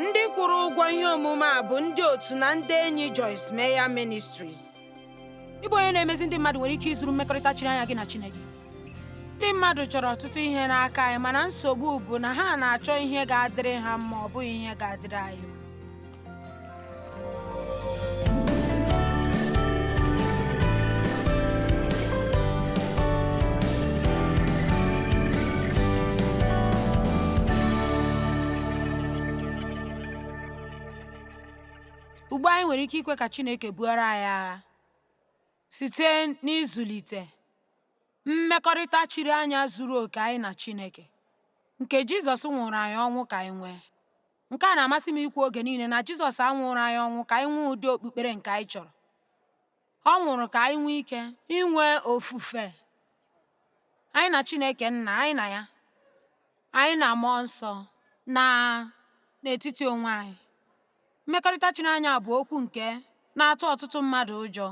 Ndị kwụrụ ụgwọ ihe omume a bụ ndị otu na ndị enyi Joyce Meyer Ministries. Ịbụ onye na-emezi ndị mmadụ nwere ike izuru mmekọrịta chiri anya gị na Chineke. Ndị mmadụ chọrọ ọtụtụ ihe n'aka anyị, mana nsogbu bụ na ha na-achọ ihe ga-adịrị ha mma, ọ bụghị ihe ga-adịrị anyị mma. Ugbu a anyị nwere ike ikwe ka Chineke buoro anyị agha site n'ịzụlite mmekọrịta chiri anya zuru oke anyị na Chineke, nke Jizọs nwụrụ anyị ọnwụ ka anyị nwee. Nke a na-amasị m ikwu oge niile na Jizọs anwụrụ anyị ọnwụ ka anyị nwee ụdị okpukpere nke anyị chọrọ. Ọ nwụrụ ka anyị nwee ike inwe ofufe anyị na Chineke Nna, anyị na ya, anyị na Mmụọ Nsọ na n'etiti onwe anyị. Mmekọrịta chiri anya bụ okwu nke na-atụ ọtụtụ mmadụ ụjọ.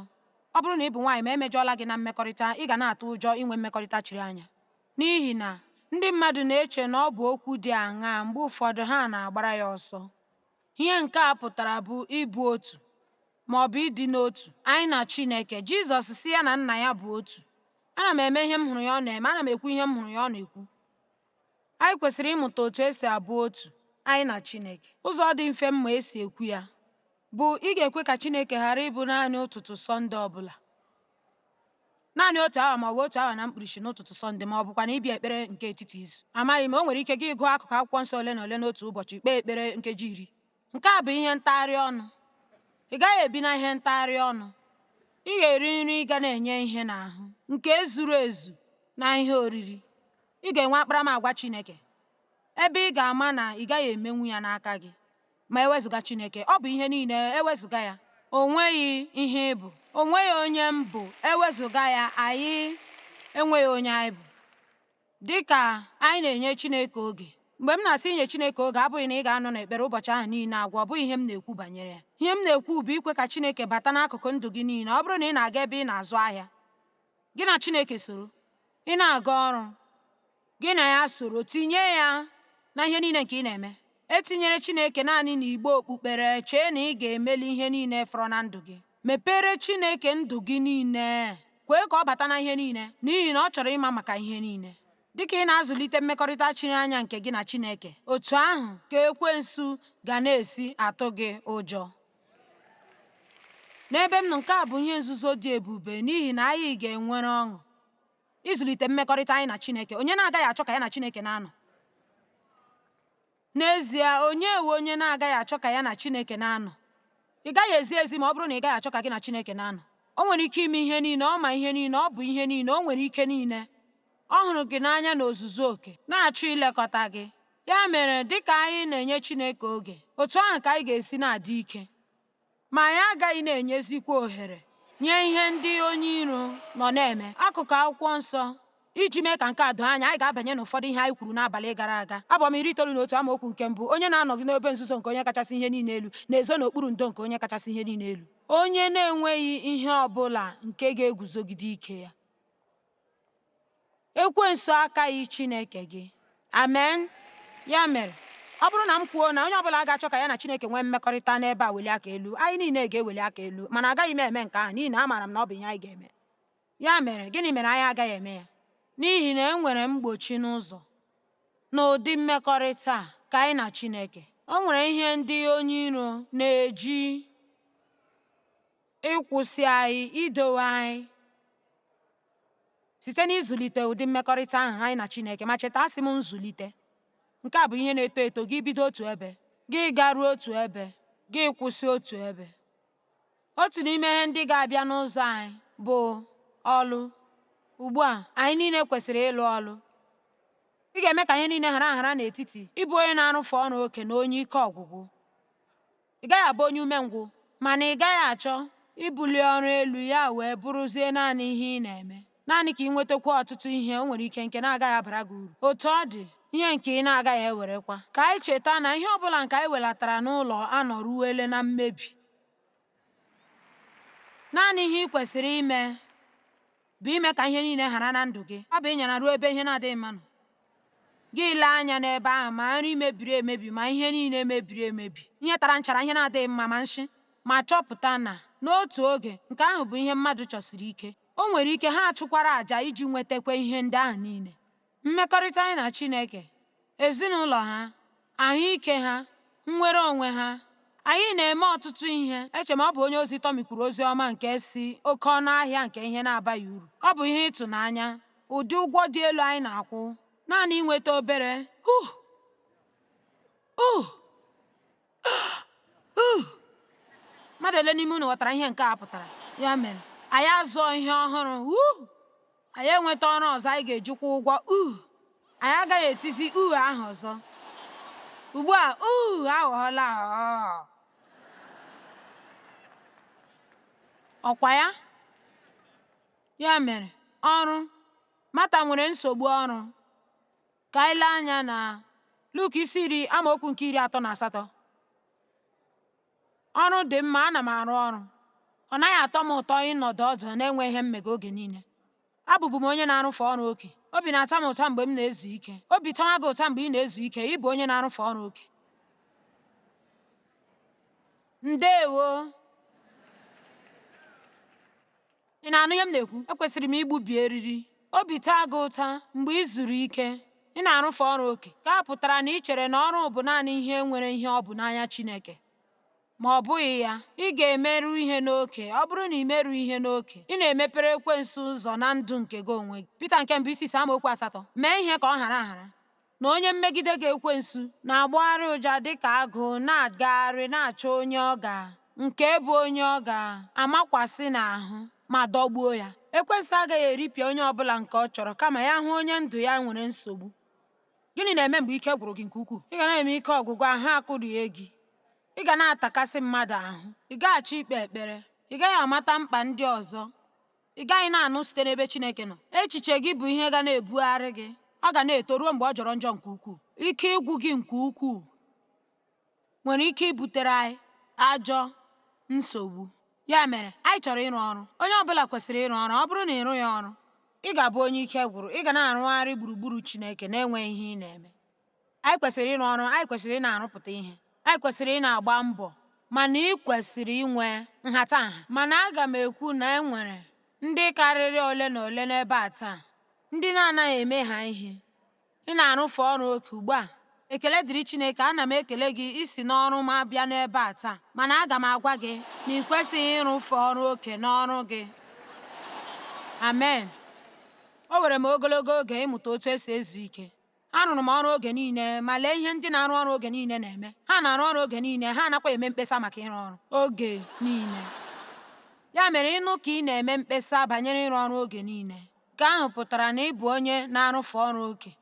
Ọ bụrụ na ị bụ nwaanyị ma emejọọla gị na mmekọrịta, ị ga na-atụ ụjọ inwe mmekọrịta chiri anya. N'ihi na ndị mmadụ na-eche na ọ bụ okwu dị aṅaa, mgbe ụfọdụ ha na-agbara ya ọsọ. Ihe nke a pụtara bụ ịbụ otu, ma ọ bụ ịdị n'otu, anyị na Chineke. Jizọs sị ya na Nna ya bụ otu. Ana m eme ihe m hụrụ ya ọ na-eme, ana m ekwu ihe m hụrụ ya ọ na-ekwu. Anyị kwesịrị ịmụta otu esi abụ otu, anyị na Chineke. Ụzọ dị mfe mma esi ekwu ya bụ ị ga-ekwe ka Chineke ghara ịbụ naanị ụtụtụ Sọnde ọbụla. Naanị otu awa ma ọ bụ otu awa na mkpirisi n'ụtụtụ Sọnde ma ọ bụkwa na ịbịa ekpere nke etiti izu. Amaghị m, o nwere ike gị gụọ akụkụ akwụkwọ nsọ ole na ole n'otu ụbọchị, kpee ekpere nkeji 10. Nke a bụ ihe ntagharị ọnụ. Ị gaghị ebi na ihe ntagharị ọnụ. Ị ga-eri nri ga na-enye ihe n'ahụ nke zuru ezu na ihe oriri. Ị ga-enwe akparamagwa Chineke, ebe ị ga-ama na ị gaghị emenwu ya n'aka gị ma ewezụga Chineke. Ọ bụ ihe niile, ewezụga ya, o nweghị ihe ị bụ. O nweghị onye m bụ, ewezụga ya, anyị enweghị onye anyị bụ. Dị ka anyị na-enye Chineke oge. Mgbe m na-asị inye Chineke oge, abụghị na ị ga-anọ n'ekpere ụbọchị ahụ niile agwụ, ọ bụghị ihe m na-ekwu banyere ya. Ihe m na-ekwu bụ ikwe ka Chineke bata n'akụkụ ndụ gị niile. Ọ bụrụ na ị na-aga ebe ị na-azụ ahịa, gị na Chineke soro. Ị na-aga ọrụ, gị na ya soro. Tinye ya na ihe niile nke ị na-eme. Etinyere Chineke naanị n'igbe okpukpere, chee na ị ga-emeli ihe niile fọrọ na ndụ gị. Mepere Chineke ndụ gị niile. Kwee ka ọ bata na ihe niile, n'ihi na ọ chọrọ ịma maka ihe niile. Dị ka ị na-azụlite mmekọrịta chiri anya nke gị na Chineke, otu ahụ ka ekwensu ga na-esi atụ gị ụjọ. N'ebe m nọ, nke a bụ ihe nzuzo dị ebube n'ihi na anyị ga-enwere ọṅụ ịzụlite mmekọrịta anyị na Chineke. Onye na-agaghị achọ ka ya na Chineke na-anọ? N'ezie, onye wụ onye na-agaghị achọ ka ya na Chineke na-anọ? Ị gaghị ezi ezi ma ọ bụrụ na ị gaghị achọ ka gị na Chineke na-anọ. O nwere ike ime ihe niile, ọ ma ihe niile, ọ bụ ihe niile, o nwere ike niile. Ọ hụrụ gị n'anya n'ozuzu oke, na-achọ ilekọta gị. Ya mere, dị ka anyị na-enye Chineke oge, otu ahụ ka anyị ga-esi na-adị ike. Ma anyị agaghị na-enyezikwa ohere nye ihe ndị onye iro nọ na-eme. Akụkụ akwụkwọ nsọ Iji mee ka nke a doo anya, anyị ga-abanye n'ụfọdụ ihe anyị kwuru n'abalị gara aga. Abụ Ọma 91 amaokwu nke mbụ, Onye na-anọgide n'ebe nzuzo nke Onye kachasị ihe niile elu na-ezo n'okpuru ndo nke Onye kachasị ihe niile elu. Onye na-enweghị ihe ọ bụla nke ga-eguzogide ike ya. Ekwensu akaghị Chineke gị. Amen. Ya mere, ọ bụrụ na m kwuo na onye ọbụla ga-achọ ka ya na Chineke nwee mmekọrịta n'ebe a welie aka elu, anyị niile ga-eweli aka elu, mana agaghị m eme nke ahụ n'ihi na amaara m na ọ bụ ihe anyị ga-eme. Ya mere, gịnị mere anyị agaghị eme ya? N'ihi na e nwere mgbochi n'ụzọ n'ụdị mmekọrịta a ka anyị na Chineke. O nwere ihe ndị onye iro na-eji ịkwụsị anyị, idowe anyị site n'ịzụlite ụdị mmekọrịta ahụ anyị na Chineke. Ma cheta, asị m nzụlite. Nke a bụ ihe na-eto eto. Gị bido otu ebe, gị garuo otu ebe, gị kwụsị otu ebe. Otu n'ime ihe ndị ga-abịa n'ụzọ anyị bụ ọlụ. Ugbu a, anyị niile kwesịrị ịlụ ọlụ. Ị ga-eme ka ihe niile hara ahara n'etiti ịbụ onye na-arụfe ọrụ oke na onye ike ọgwụgwụ. Ị gaghị abụ onye umengwụ, mana ị gaghị achọ ibuli ọrụ elu ya wee bụrụzie naanị ihe ị na-eme, naanị ka ị nwetakwuo ọtụtụ ihe o nwere ike nke na-agaghị abara gị uru. Otu ọ dị, ihe nke ị na-agaghị ewerekwa. Ka anyị cheta na ihe ọ bụla nke anyị welatara n'ụlọ anọruwele na mmebi. Naanị ihe ị kwesịrị ime bụ ime ka ihe niile hara na ndụ gị. Ọ bụ ịnyara ruo ebe ihe na-adịghị mma nọ. Gị lee anya n'ebe ahụ, ma nri mebiri emebi ma ihe niile mebiri emebi, ihe tara nchara, ihe na-adịghị mma, ma nshị, ma chọpụta na n'otu oge nke ahụ bụ ihe mmadụ chọsiri ike. O nwere ike ha chụkwara àjà iji nwetakwa ihe ndị ahụ niile. Mmekọrịta anyị na Chineke, ezinụlọ ha, ahụike ha, nnwere onwe ha. Anyị na-eme ọtụtụ ihe. Eche m ọ bụ onye ozi Tọmi kwuru ozi ọma nke si oke ọnụ ahịa nke ihe na-abaghị uru. Ọ bụ ihe ịtụnanya, ụdị ụgwọ dị elu anyị na-akwụ naanị inweta obere uh uh uh. Mmadụ ole n'ime unu ghọtara ihe nke a pụtara? Ya mere, anyị azụọ ihe ọhụrụ, uh! Anyị enweta ọrụ ọzọ anyị ga-eji kwụọ ụgwọ, uh! Anyị agaghị etizi uh ahụ ọzọ. Ugbu a, uh aghọọla uh. Ọkwa ya? Ya mere, ọrụ. Mata nwere nsogbu ọrụ. Ka anyị lee anya na Luk isi 10 amaokwu nke 38. Ọrụ dị mma, ana m arụ ọrụ. Ọ naghị atọ m ụtọ ịnọdụ ọdụ na-enweghị ihe mmega oge niile. Abụbu m onye na-arụfe ọrụ oke. Obi na-atọ m ụtọ mgbe m na-ezu ike. Obi tọwa gị ụtọ mgbe ị na-ezu ike, ị bụ onye na-arụfe ọrụ oke. Ndewo. Ị na-anụ ihe m na-ekwu? Ekwesịrị m igbubi eriri. Obi taa gị ụta mgbe ị zuru ike, ị na-arụfe ọrụ oke. Nke a pụtara na ị chere na ọrụ bụ naanị ihe nwere ihe ọ bụ n'anya Chineke. Ma ọ bụghị ya, ị ga-emeru ihe n'oke. Ọ bụrụ na ị meru ihe n'oke, ị na-emepere ekwensu ụzọ na ndụ nke gị onwe gị. Pita nke mbụ isi 5 amaokwu 8. Mee ihe ka ọ hara ahara. Na onye mmegide gị ekwensu na-agbọgharị ụja dị ka agụ na-agagharị na-achọ onye ọ ga nke bụ onye ọ ga-amakwasị n'ahụ ma dọgbuo ya. Ekwensu agaghị eripịa onye ọ bụla nke ọ chọrọ kama ya hụ onye ndụ ya nwere nsogbu. Gịnị na-eme mgbe ike gwụrụ gị nke ukwuu? Ị ga na-eme ike ọgwụgwụ, ahụ akụrie gị. Ị ga na-atakasị mmadụ ahụ. Ị gaghị achọ ikpe ekpere. Ị gaghị amata mkpa ndị ọzọ. Ị gaghị na-anụ site n'ebe Chineke nọ. Echiche gị bụ ihe ga na-ebugharị gị. Ọ ga na-eto ruo mgbe ọ jọrọ njọ nke ukwuu. Ike ịgwụ gị nke ukwuu nwere ike ibutere anyị ajọ nsogbu. Ya mere, anyị chọrọ ịrụ ọrụ. Onye ọ bụla kwesịrị ịrụ ọrụ. Ọ bụrụ na ị rụghị ọrụ, ị ga-abụ onye ike gwụrụ. Ị ga na-arụgharị gburugburu Chineke na-enweghị ihe ị na-eme. Anyị kwesịrị ịrụ ọrụ, anyị kwesịrị ị na-arụpụta ihe. Anyị kwesịrị ị na-agba mbọ, mana ị kwesịrị inwe nhatanha. Mana aga m ekwu na e nwere ndị karịrị ole na ole n'ebe a taa, ndị na-anaghị eme ha ihe. Ị na-arụfe ọrụ oke ugbu a. Ekele dịrị Chineke, ana m ekele gị isi n'ọrụ m abịa n'ebe a taa, mana aga m agwa gị na ị kwesịghị ịrụfe ọrụ oke n'ọrụ gị. Amen. O were m ogologo oge ịmụta otu esi ezu ike. Arụrụ m ọrụ oge niile, ma lee ihe ndị na-arụ ọrụ oge niile na-eme. Ha na-arụ ọrụ oge niile, ha anakwa eme mkpesa maka ịrụ ọrụ oge niile. Ya mere ịnụ ka ị na-eme mkpesa banyere ịrụ ọrụ oge niile, nke ahụ pụtara na ị bụ onye na-arụfe ọrụ oke.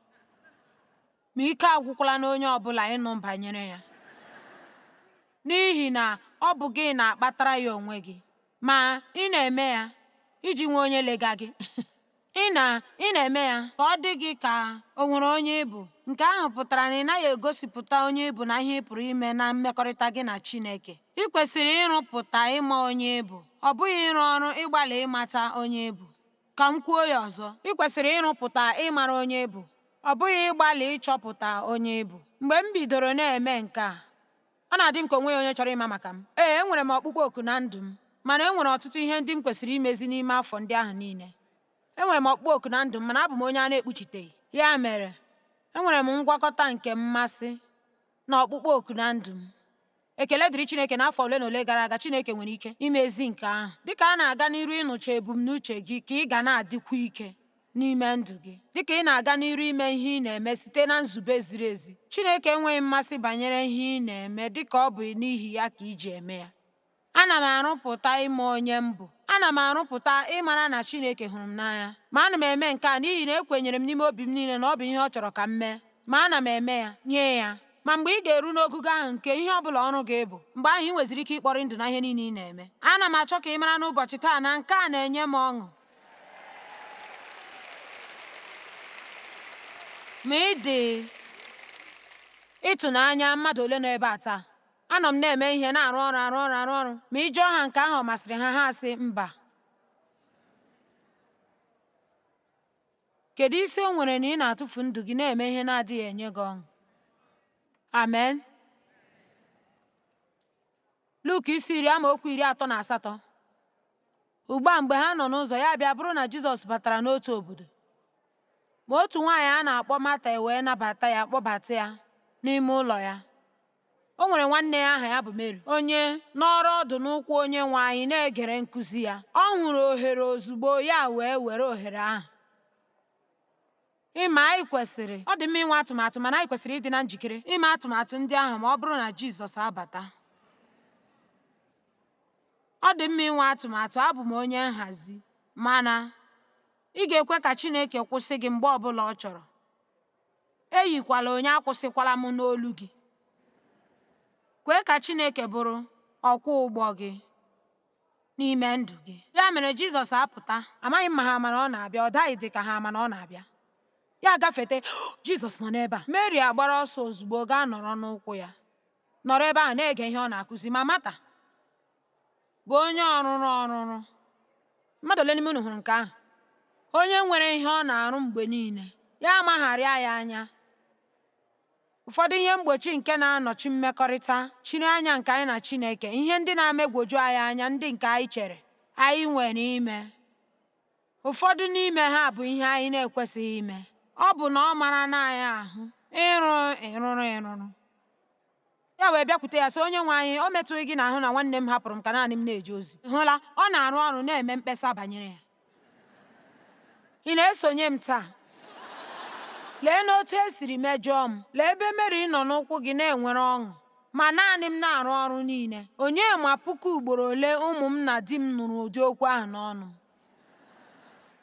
Ma ike agwụkwala n'onye ọ bụla ịnụ banyere ya. N'ihi na ọ bụ gị na-akpatara ya onwe gị. Ma ị na-eme ya iji nwee onye lega gị. Ị na ị na-eme ya ka ọ dị gị ka o nwere onye ị bụ. Nke ahụ pụtara na ị naghị egosipụta onye ị bụ na ihe ị pụrụ ime na mmekọrịta gị na Chineke. Ị kwesịrị ịrụpụta ịma onye ị bụ, ọ bụghị ịrụ ọrụ ịgbalị ịmata onye ị bụ. Ka m kwuo ya ọzọ, ị kwesịrị ịrụpụta ịmara onye ị bụ, ọ bụghị ịgbalị ịchọpụta onye ị bụ. Mgbe m bidoro na-eme nke a, ọ na-adị m ka o nweghị onye chọrọ ịma maka m. Ee, enwere m ọkpụkpọ oku na ndụ m, mana e nwere ọtụtụ ihe ndị m kwesịrị imezi n'ime afọ ndị ahụ niile. Enwere m ọkpụkpọ oku na ndụ m, mana abụ m onye a na-ekpuchiteghị. Ya mere, enwere m ngwakọta nke mmasị na ọkpụkpọ oku na ndụ m. Ekele dịrị Chineke na afọ ole na ole gara aga Chineke nwere ike imezi nke ahụ. Dịka a na-aga n'iru ịnụcha ebumnuche gị ka ị ga na-adịkwu ike n'ime ndụ gị. Dịka ị na-aga n'iru ime ihe ị na-eme site na nzube ziri ezi. Chineke enweghị mmasị banyere ihe ị na-eme dịka ọ bụ n'ihi ya ka i ji eme ya. Ana m arụpụta ịma onye m bụ. Ana m arụpụta ịmara na Chineke hụrụ m n'anya. Ma ana m eme nke a n'ihi na ekwenyere m n'ime obi m niile na ọ bụ ihe ọ chọrọ ka m mee. Ma ana m eme ya nye ya. Ma mgbe ị ga-eru n'ogugo ahụ nke ihe ọ bụla ọrụ gị bụ, mgbe ahụ ị nweziri ike ịkpọrị ndụ na ihe niile ị na-eme. Ana m achọ ka ị mara n'ụbọchị taa na nke a na-enye m ọṅụ. Ma ị dị ịtụnanya mmadụ ole nọ ebe a taa. Anọ m na-eme ihe, na-arụ ọrụ, arụ ọrụ, arụ ọrụ. Ma ị jụọ ha nke ahụ ọ masịrị ha, ha asị mba. Kedu isi o nwere na ị na-atụfu ndụ gị na-eme ihe na-adịghị enye gị ọṅụ? Amen. Luk isi 10 amaokwu 38. Ugbu a mgbe ha nọ n'ụzọ, ya bịa bụrụ na Jizọs batara n'otu obodo. Ma otu nwaanyị a na-akpọ Mata ewee nabata ya kpọbata ya n'ime ụlọ ya. O nwere nwanne ya aha ya bụ Meri, onye nọrọ ọdụ n'ụkwụ Onyenwe anyị na-egere nkụzi ya. Ọ hụrụ ohere ozugbo ya wee were ohere ahụ. Ịma anyị kwesịrị, ọ dị mma inwe atụmatụ mana anyị kwesịrị ịdị na njikere ime atụmatụ ndị ahụ ma ọ bụrụ na Jizọs abata. Ọ dị mma inwe atụmatụ, abụ m onye nhazi, mana ị ga-ekwe ka Chineke kwụsị gị mgbe ọ bụla ọ chọrọ. Eyikwala onye akwụsịkwala m n'olu gị. Kwee ka Chineke bụrụ ọkwọ ụgbọ gị n'ime ndụ gị. Ya mere Jizọs apụta, amaghị m ma ha ama na ọ na-abịa, ọ daghị dị ka ha ama na ọ na-abịa. Ya gafete, Jizọs nọ n'ebe a. Meri agbara ọsọ ozugbo gaa nọrọ n'ụkwụ ya, nọrọ ebe ahụ na-ege ihe ọ na-akụzi. Ma Mata bụ onye ọrụrụ ọrụrụ. Mmadụ ole n'ime unu hụrụ nke ahụ? Onye nwere ihe ọ na-arụ mgbe niile, ya amagharịa ya anya. Ụfọdụ ihe mgbochi nke na-anọchi mmekọrịta chiri anya nke anyị na Chineke, ihe ndị na-emegwoju anyị anya ndị nke anyị chere anyị nwere ime. Ụfọdụ n'ime ha bụ ihe anyị na-ekwesịghị ime. Ọ bụ na ọ mara na anyị ahụ ịrụ ịrụrụ ịrụrụ. Ya wee bịakwute ya sị, Onyenwe anyị, o metụghị gị n'ahụ na nwanne m hapụrụ m ka naanị m na-eje ozi? Ị hụla, ọ na-arụ ọrụ na-eme mkpesa banyere ya. Ị na-esonye m taa? Lee n'otu e siri mejọọ m. Lee ebe Meri nọ n'ụkwụ gị na-enwere ọṅụ, ma naanị m na-arụ ọrụ niile. Onye ma puku ugboro ole ụmụ m na di m nụrụ ụdị okwu ahụ n'ọnụ m.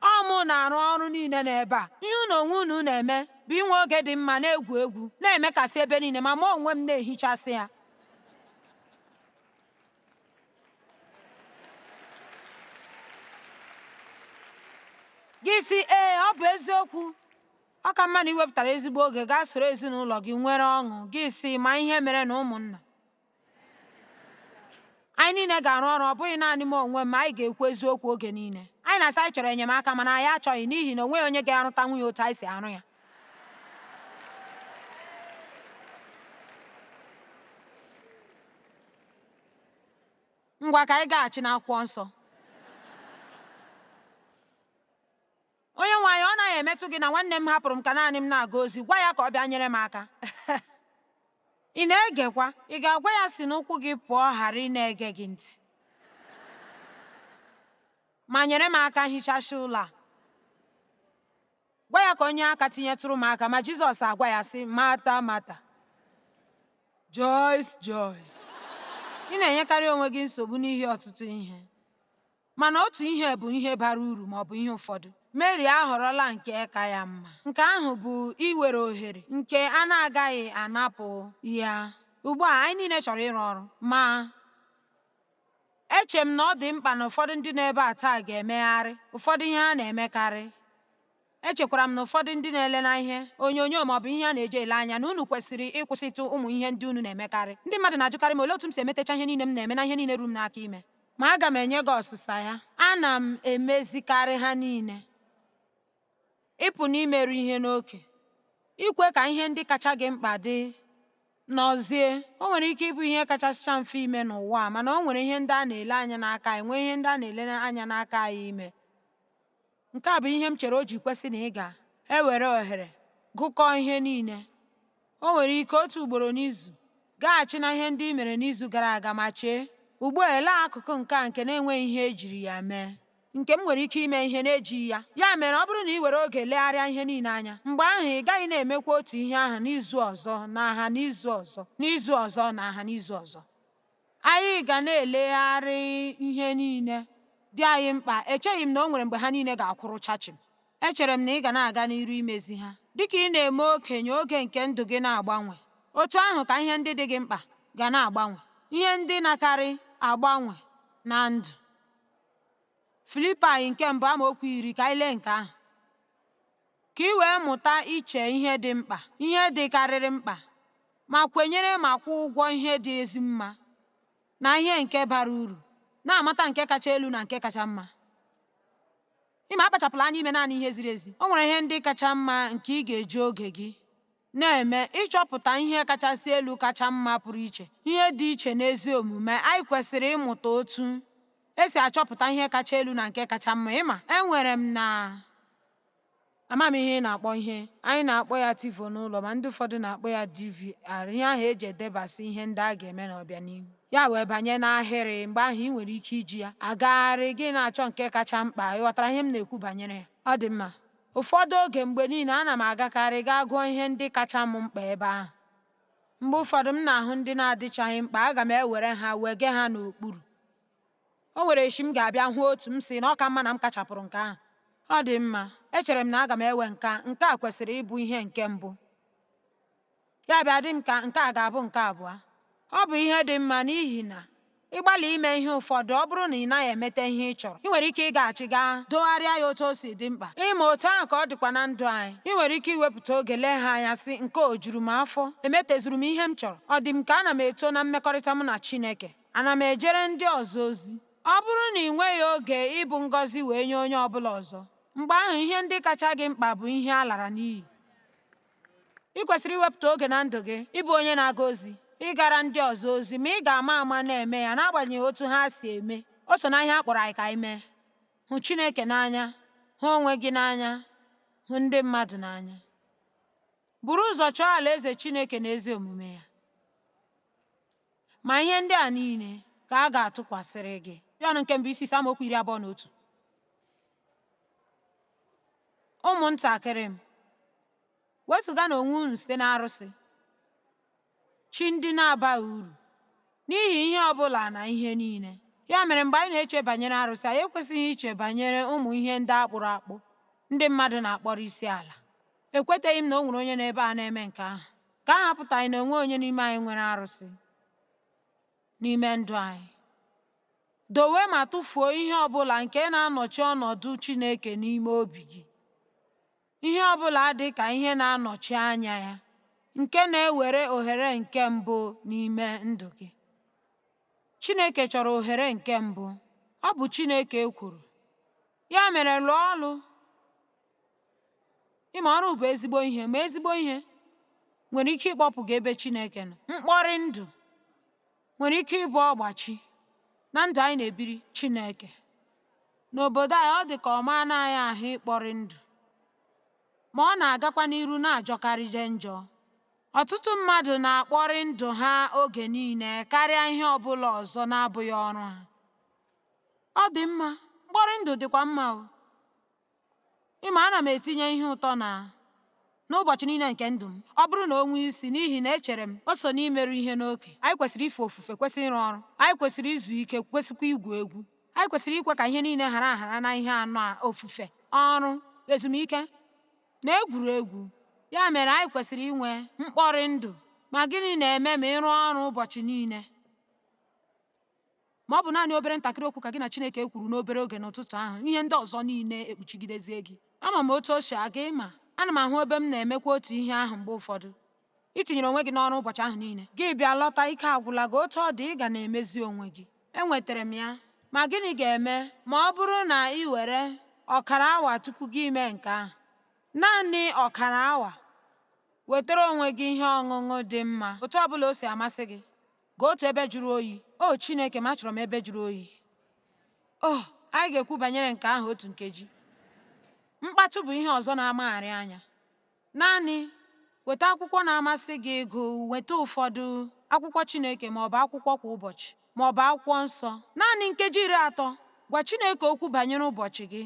Ọ mụ na-arụ ọrụ niile n'ebe a. Ihe unu onwe unu na-eme bụ inwe oge dị mma na-egwu egwu, na-emekasị ebe niile, ma mụ onwe m na-ehichasị ya. Gị sị, ee, ọ bụ eziokwu. Ọ ka mma na ị wepụtara ezigbo oge gaa soro ezinụlọ gị nwere ọṅụ. Gị sị, ma ihe mere na ụmụnna. Anyị niile ga-arụ ọrụ, ọ bụghị naanị m onwe m, ma anyị ga-ekwu eziokwu oge niile. Anyị na-asị anyị chọrọ enyemaka, mana anyị achọghị n'ihi na o nweghị onye ga-arụta nwunye otu anyị si arụ ya. Ngwa ka anyị gaghachi n'akwụkwọ nsọ. Onyenwe anyị, ọ naghị emetụ gị na nwanne m hapụrụ m ka naanị m na-aga ozi. Gwa ya ka ọ bịa nyere m aka. Ị na-egekwa? Ị ga-agwa ya si n'ụkwụ gị pụọ ghara ị na-ege gị ntị. Ma nyere m aka hichasị ụlọ a. Gwa ya ka o nye aka tinyetụrụ m aka. Ma Jizọs agwa ya sị, Mata, Mata. Joyce, Joyce. Ị na-enyekarị onwe gị nsogbu n'ihi ọtụtụ ihe. Mana otu ihe bụ ihe bara uru ma ọ bụ ihe ụfọdụ. Meri ahọrọla nke ka ya mma. Nke ahụ bụ iwere ohere nke a na-agaghị anapụ ya. Ugbu a, anyị niile chọrọ ịrụ ọrụ. Ma, eche m na ọ dị mkpa na ụfọdụ ndị nọ ebe a taa ga-emegharị ụfọdụ ihe ha na-emekarị. Echekwara m na ụfọdụ ndị na-ele na ihe onyonyo ma ọ bụ ihe a na-eji ele anya na unu kwesịrị ịkwụsịtụ ụmụ ihe ndị unu na-emekarị. Ndị mmadụ na-ajụkarị m olee otu m si emetecha ihe niile m na-eme na ihe niile ruru m n'aka ime. Ma aga m enye gị ọsịsa ya. Ana m emezikarị ha niile. Ịpụ n'imeru ihe n'oke. Ikwe ka ihe ndị kacha gị mkpa dị nọzie. O nwere ike ịbụ ihe kachasịcha mfe ime n'ụwa a, mana o nwere ihe ndị a na-ele anya n'aka anyị, nwee ihe ndị a na-ele anya n'aka anyị ime. Nke a bụ ihe m chere o ji kwesị na ị ga-ewere ohere gụkọọ ihe niile. O nwere ike otu ugboro n'izu, gaghachi na ihe ndị i mere n'izu gara aga ma chee, Ugbu a elee akụkụ nke a nke na-enweghị ihe e jiri ya mee, nke m nwere ike ime ihe na-ejighị ya? Ya mere ọ bụrụ na ị were oge legharịa ihe niile anya, mgbe ahụ ị gaghị na-emekwa otu ihe ahụ n'izu ọzọ na aha n'izu ọzọ, n'izu ọzọ na aha n'izu ọzọ. Anyị ga na-elegharị ihe niile dị anyị mkpa. Echeghị m na o nwere mgbe ha niile ga-akwụrụcha chịm. Echere m na ị ga na-aga n'iru imezi ha. Dị ka ị na-eme okenye, oge nke ndụ gị na-agbanwe, otu ahụ ka ihe ndị dị gị mkpa ga na-agbanwe. Ihe ndị na-akarị agbanwe na ndụ. Filipaị nke mbụ amaokwu 10 ka anyị lee nke ahụ. Ka ị wee mụta iche ihe dị mkpa, ihe dịkarịrị mkpa, ma kwenyere ma kwụọ ụgwọ ihe dị ezi mma na ihe nke bara uru, na-amata nke kacha elu na nke kacha mma. Ịma akpachapụla anya ime naanị ihe ziri ezi. O nwere ihe ndị kacha mma nke ị ga-eji oge gị na-eme ịchọpụta ihe kachasị elu kacha mma pụrụ iche, ihe dị iche n'ezi omume. Anyị kwesịrị ịmụta otu esi achọpụta ihe kacha elu na nke kacha mma. Ịma, enwere m na ama m ihe ị na-akpọ ihe anyị na-akpọ ya TiVo n'ụlọ, ma ndị ụfọdụ na-akpọ ya DVR, ihe ahụ eji edebasị ihe ndị a ga-eme n'ọbịanihu. Ya wee banye n'ahịrị, mgbe ahụ ị nwere ike iji ya agagharị gị na-achọ nke kacha mkpa. Ị ghọtara ihe m na-ekwu banyere ya? Ọ dị mma. Ụfọdụ oge mgbe niile ana m agakarị gaa gụọ ihe ndị kacha m mkpa ebe ahụ. Mgbe ụfọdụ m na-ahụ ndị na-adịchaghị mkpa, aga m ewere ha wege ha n'okpuru. O nwere echi m ga-abịa hụ otu m sị na ọ ka mma na m kachapụrụ nke ahụ. Ọ dị mma, echere m na aga m ewe nke a, nke a kwesịrị ịbụ ihe nke mbụ. Ya bịa dị m ka nke a ga-abụ nke abụọ. Ọ bụ ihe dị mma n'ihi na ịgbalị ime ihe ụfọdụ, ọ bụrụ na ị naghị emete ihe ị chọrọ, ị nwere ike ịgaghachi gaa dogharịa ya otu o si dị mkpa. Ịma otu ahụ ka ọ dịkwa na ndụ anyị. Ị nwere ike iwepụta oge lee ha anya sị, nke a o juru m afọ? Emetezuru m ihe m chọrọ? Ọ dị m ka ana m eto na mmekọrịta mụ na Chineke? Ana m ejere ndị ọzọ ozi? Ọ bụrụ na ị nweghị oge ịbụ ngọzi wee nye onye ọbụla ọzọ, mgbe ahụ ihe ndị kacha gị mkpa bụ ihe a lara n'iyi. Ị kwesịrị iwepụta oge na ndụ gị ịbụ onye na-aga ozi, ịgara ndị ọzọ ozi, ma ị ga-ama ama na-eme ya n'agbanyeghị otu ha si eme. O so na ihe a kpọrọ anyị ka anyị mee. Hụ Chineke n'anya, hụ onwe gị n'anya, hụ ndị mmadụ n'anya. Buru ụzọ chọọ alaeze Chineke na ezi omume ya. Ma ihe ndị a niile ka a ga-atụkwasịrị gị. Jọn nke mbụ isi ise amaokwu 21. Ụmụntakịrị m, wezụganụ onwe unu site n'arụsị, chi ndị na-abaghị uru, n'ihi ihe ọ bụla na ihe niile. Ya mere mgbe anyị na-eche banyere arụsị, anyị ekwesịghị iche banyere ụmụ ihe ndị a kpụrụ akpụ ndị mmadụ na-akpọrọ isi ala. Ekweteghị m na o nwere onye nọ ebe a na-eme nke ahụ. Nke ahụ apụtaghị na onwe onye n'ime anyị nwere arụsị n'ime ndụ anyị. Dowe ma tụfuo ihe ọ bụla nke na-anọchi ọnọdụ Chineke n'ime obi gị. Ihe ọ bụla dị ka ihe na-anọchi anya ya, nke na-ewere ohere nke mbụ n'ime ndụ gị. Chineke chọrọ ohere nke mbụ. Ọ bụ Chineke kwuru. Ya mere lụọ ọlụ. Ịma ọrụ bụ ezigbo ihe, ma ezigbo ihe nwere ike ịkpọpụ gị ebe Chineke nọ. Mkpọrị ndụ nwere ike ịbụ ọgbachi na ndụ anyị na-ebiri Chineke. N'obodo anyị, ọ dị ka ọ ma anaghị ahụ ịkpọrị ndụ, ma ọ na-agakwa n'iru na-ajọkarịje njọ. Ọtụtụ mmadụ na-akpọrị ndụ ha oge niile karịa ihe ọ bụla ọzọ na-abụghị ọrụ ha. Ọ dị mma, mkpọrị ndụ dịkwa mma o. Ịma ana m etinye ihe ụtọ na n'ụbọchị niile nke ndụ m. Ọ bụrụ na o nwee isi n'ihi na echere m o so n'imeru ihe n'oke. Anyị kwesịrị ife ofufe, kwesị ịrụ ọrụ. Anyị kwesịrị izu ike, kwesịkwa igwu egwu. Anyị kwesịrị ikwe ka ihe niile ghara aghara na ihe anọ a: ofufe, ọrụ, ezumike, na egwuregwu. Ya mere anyị kwesịrị inwe mkpọrị ndụ. Ma gịnị na-eme ma ị rụọ ọrụ ụbọchị niile? Ma ọ bụ naanị obere ntakịrị okwu ka gị na Chineke kwuru n'obere oge n'ụtụtụ ahụ, ihe ndị ọzọ niile ekpuchigidezie gị. Ama m otu o si aga ịma. Ana m ahụ ebe m na-emekwa otu ihe ahụ mgbe ụfọdụ. I tinyere onwe gị n'ọrụ ụbọchị ahụ niile. Gị bịa lọta, ike agwụla gị. Otu ọ dị, ị ga na-emezi onwe gị. Enwetara m ya. Ma gịnị ga-eme ma ọ bụrụ na ị were ọkara awa tupu gị mee nke ahụ? Naanị ọkara awa. Wetara onwe gị ihe ọṅụṅụ dị mma, otu ọ bụla o si amasị gị. Gaa otu ebe jụrụ oyi. O Chineke m, achọrọ m ebe jụrụ oyi. Oh, anyị ga-ekwu banyere nke ahụ otu nkeji. Mkpatụ bụ ihe ọzọ na-amagharị anya. Naanị weta akwụkwọ na-amasị gị ịgụ, weta ụfọdụ akwụkwọ Chineke ma ọ bụ akwụkwọ kwa ụbọchị ma ọ bụ akwụkwọ nsọ. Naanị nkeji 30, gwa Chineke okwu banyere ụbọchị gị.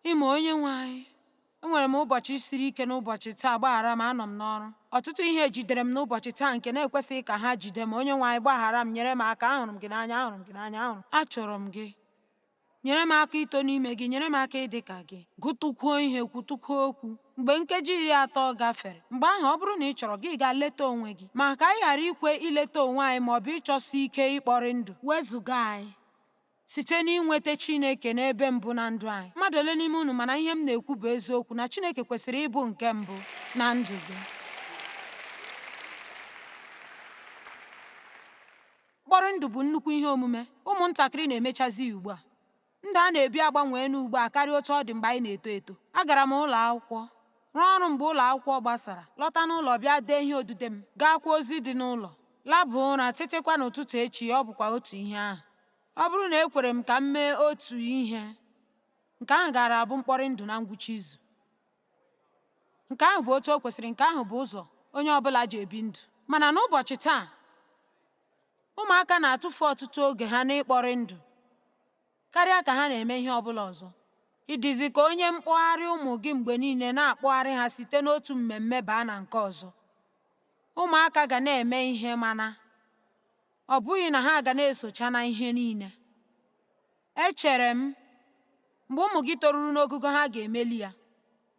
Ịma Onyenwe anyị, enwere m ụbọchị siri ike n'ụbọchị taa, gbaghara m, anọ m n'ọrụ. Ọtụtụ ihe jidere m n'ụbọchị taa nke na-ekwesịghị ka ha jide m. Onyenwe anyị, gbaghara m, nyere m aka, ahụrụ m gị n'anya, ahụrụ m gị n'anya, ahụrụ m. Achọrọ m gị. Nyere m aka ito n'ime gị, nyere m aka ịdị ka gị. Gụtụkwuo ihe, kwutụkwuo okwu. Mgbe nkeji 30 gafere, mgbe ahụ ọ bụrụ na ị chọrọ, gị gaa leta onwe gị. Ma ka anyị ghara ikwe ileta onwe anyị ma ọ bụ ịchọsi ike ịkpọrị ndụ, wezụga anyị site n'inweta Chineke n'ebe mbụ na ndụ anyị. Mmadụ ole n'ime unu ma na ihe m na-ekwu bụ eziokwu na Chineke kwesịrị ịbụ nke mbụ na ndụ gị? Mkpọrị ndụ bụ nnukwu ihe omume. Ụmụntakịrị na-emechazi ya ugbu a. Ndụ a na-ebi agbanweela ugbu a karịa otu ọ dị mgbe anyị na-eto eto. Agara m ụlọ akwụkwọ, rụọ ọrụ mgbe ụlọ akwụkwọ gbasara, lọta n'ụlọ bịa dee ihe odide m, gaakwa ozi dị n'ụlọ, laba ụra, tetekwa n'ụtụtụ echi ọ bụkwa otu ihe ahụ. Ọ bụrụ na ekwere m ka m mee otu ihe, nke ahụ gaara abụ mkpọrị ndụ na ngwụcha izu. Nke ahụ bụ otu o kwesịrị, nke ahụ bụ ụzọ onye ọ bụla ji ebi ndụ. Mana n'ụbọchị taa, ụmụaka na-atụfu ọtụtụ oge ha n'ịkpọrị ndụ karịa ka ha na-eme ihe ọ bụla ọzọ. Ị dịzi ka onye mkpọgharị ụmụ gị mgbe niile na-akpọgharị ha site n'otu mmemme baa na nke ọzọ. Ụmụaka ga na-eme ihe mana ọ bụghị na ha ga na-esocha na ihe niile. Echere m, mgbe ụmụ gị toruru n'ogugo ha ga-emeli ya,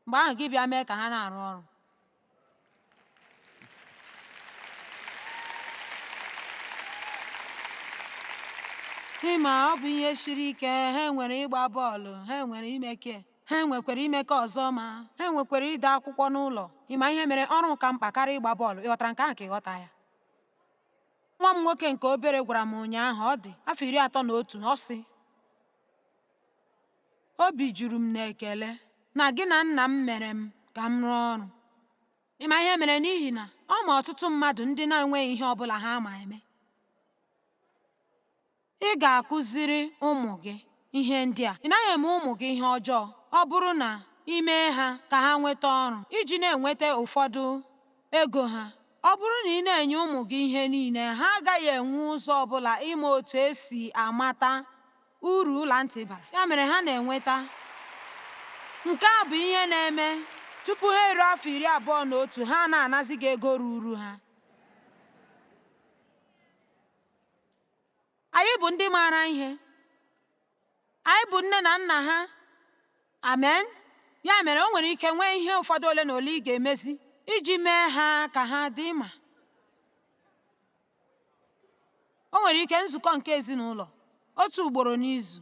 mgbe ahụ gị bịa mee ka ha na-arụ ọrụ. Ịma ọ bụ ihe siri ike, ha nwere ịgba bọọlụ, ha nwere imeke, ha nwekwara imeke ọzọ ma ha nwekwara ide akwụkwọ n'ụlọ. Ịma ihe mere ọrụ ka mkpa karịa ịgba bọọlụ, ị ghọtara nke ahụ ka ị ghọta ya? Nwa m nwoke nke obere gwara m ụnyaahụ, ọ dị afọ 31, ọ sị, obi juru m n'ekele na gị na nna m mere m ka m rụọ ọrụ. Ịma ihe mere n'ihi na ọ ma ọtụtụ mmadụ ndị na-enweghị ihe ọ bụla ha ma eme. Ị ga-akụziri ụmụ gị ihe ndị a. Ị naghị eme ụmụ gị ihe ọjọọ ọ bụrụ na ị mee ha ka ha nweta ọrụ iji na-enweta ụfọdụ ego ha. Ọ bụrụ na ị na-enye ụmụ gị ihe niile, ha agaghị enwe ụzọ ọ bụla ịma otu esi amata uru ụla ntị bara. Ya mere ha na-enweta. Nke a bụ ihe na-eme tupu ha eruo afọ 21, ha na-anazi gị ego ruru ha. Anyị bụ ndị maara ihe. Anyị bụ nne na nna ha. Amen. Ya mere o nwere ike nwee ihe ụfọdụ ole na ole ị ga-emezi iji mee ha ka ha dị ma. O nwere ike nzukọ nke ezinụlọ otu ugboro n'izu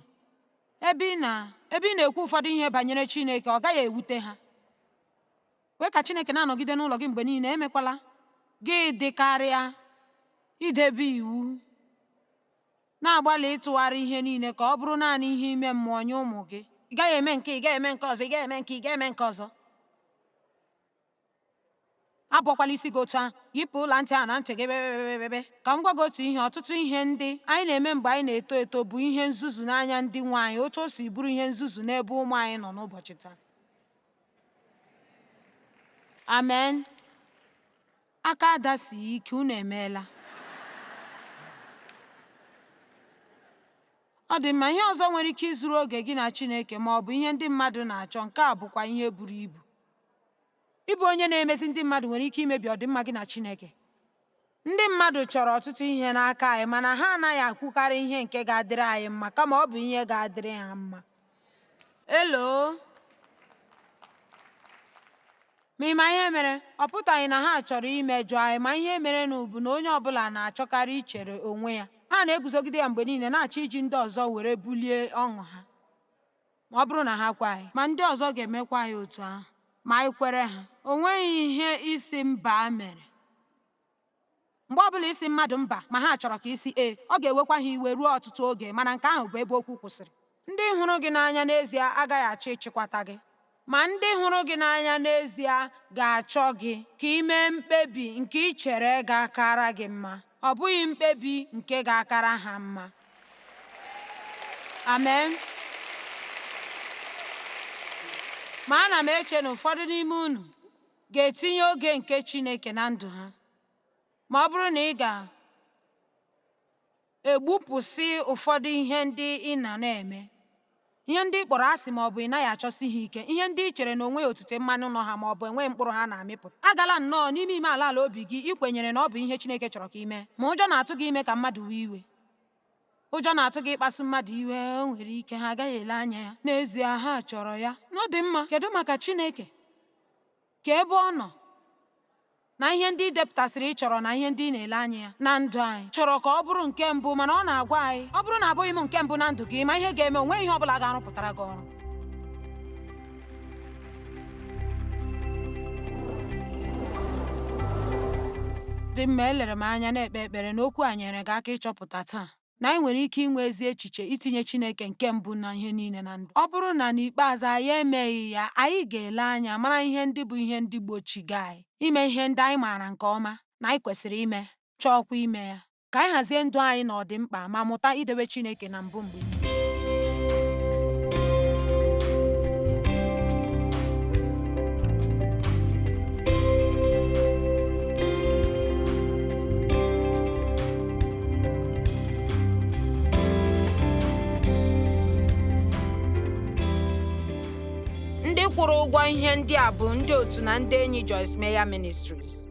ebe ị na-ekwu ụfọdụ ihe banyere Chineke, ọ gaghị ewute ha. Kwe ka Chineke na-anọgide n'ụlọ gị mgbe niile, emekwala gị dịkarịa idebe iwu, na-agbalị ịtụgharị ihe niile ka ọ bụrụ naanị ihe ime mmụọ nye ụmụ gị. Ị gaghị eme nke, ị gaghị eme nke ọzọ, ị gaghị eme nke, ị gaghị eme nke ọzọ. Abọkwala isi gị otu ahụ, yipụ ụla ntị ahụ na ntị gị bebebebebe. Ka m gwa gị otu ihe, ọtụtụ ihe ndị anyị na-eme mgbe anyị na-eto eto bụ ihe nzuzu n'anya ndị nwe anyị, otu o si bụrụ ihe nzuzu n'ebe ụmụ anyị nọ n'ụbọchị taa. Amen. Aka adasighị ike, unu emeela. Ọ dị mma, ihe ọzọ nwere ike izuru oge gị na Chineke ma ọ bụ ihe ndị mmadụ na-achọ, nke a bụkwa ihe buru ibu. Ịbụ onye na-emezi ndị mmadụ nwere ike imebi ọdịmma gị na Chineke. Ndị mmadụ chọrọ ọtụtụ ihe n'aka anyị, mana ha anaghị akwukarị ihe nke ga-adịrị anyị mma, kama ọ bụ ihe ga-adịrị ha mma. Elo. Ma ịma ihe mere? Ọ pụtaghị na ha chọrọ imejọ anyị, ma ihe merenụ bụ na onye ọbụla na-achọkarị ichere onwe ya. Ha na-eguzogide ya mgbe niile, na-achọ iji ndị ọzọ were bulie ọṅụ ha. Ma ọ bụrụ na ha kwe anyị, ma ndị ọzọ ga-emekwa anyị otu ahụ, ma anyị kwere ha. O nweghị ihe isi mba mere. Mgbe ọbụla isi mmadụ mba ma ha chọrọ ka isi ee, ọ ga-ewekwa ha iwe ruo ọtụtụ oge, mana nke ahụ bụ ebe okwu kwụsịrị. Ndị hụrụ gị n'anya n'ezie agaghị achọ ịchịkwata gị, ma ndị hụrụ gị n'anya n'ezie ga-achọ gị ka ị mee mkpebi nke ị chere ga-akara gị mma, ọ bụghị mkpebi nke ga-akara ha mma. Amen. Ma ana m eche na ụfọdụ n'ime unu ga-etinye oge nke Chineke na ndụ ha. Ma ọ bụrụ na ị ga-egbupụsị ụfọdụ ihe ndị ị nọ na-eme, ihe ndị ị kpọrọ asị ma ọ bụ ị naghị achọsi ha ike, ihe ndị ị chere na onweghị otute mmanụ nọ ha ma ọ bụ enweghị mkpụrụ ha na-amịpụta, agala nnọọ n'ime ime ala ala obi gị ị kwenyere na ọ bụ ihe Chineke chọrọ ka ị mee. Ma ụjọ na-atụ gị ime ka mmadụ wee iwe. Ụjọ na-atụ gị ịkpasu mmadụ iwe, o nwere ike ha agaghị ele anya ya. N'ezie, ha chọrọ ya. Ọ dị mma, kedu maka Chineke? Ka ebe ọ nọ na ihe ndị ị depụtasịrị ị chọrọ na ihe ndị ị na-ele anya ya na ndụ anyị chọrọ ka ọ bụrụ nke mbụ, mana ọ na-agwa anyị, ọ bụrụ na abụghị m nke mbụ na ndụ gị, ma ihe ga-eme, o nweghị ihe ọ bụla ga-arụpụtara gị ọrụ. Dị mma, elere m anya na-ekpe ekpere na okwu a nyere gị aka ịchọpụta taa na anyị nwere ike inwe ezi echiche itinye Chineke nke mbụ na ihe niile na ndụ. Ọ bụrụ na n'ikpeazụ anyị emeghị ya, anyị ga-ele anya mara ihe ndị bụ ihe ndị gbochiga anyị ime ihe ndị anyị maara nke ọma na anyị kwesịrị ime, chọọkwa ime ya. Ka anyị hazie ndụ anyị n'ọdịmkpa ma mụta idobe Chineke na mbụ mgbe niile. Ndị kwụrụ ụgwọ ihe ndị a bụ ndị otu na ndị enyi Joyce Meyer Ministries.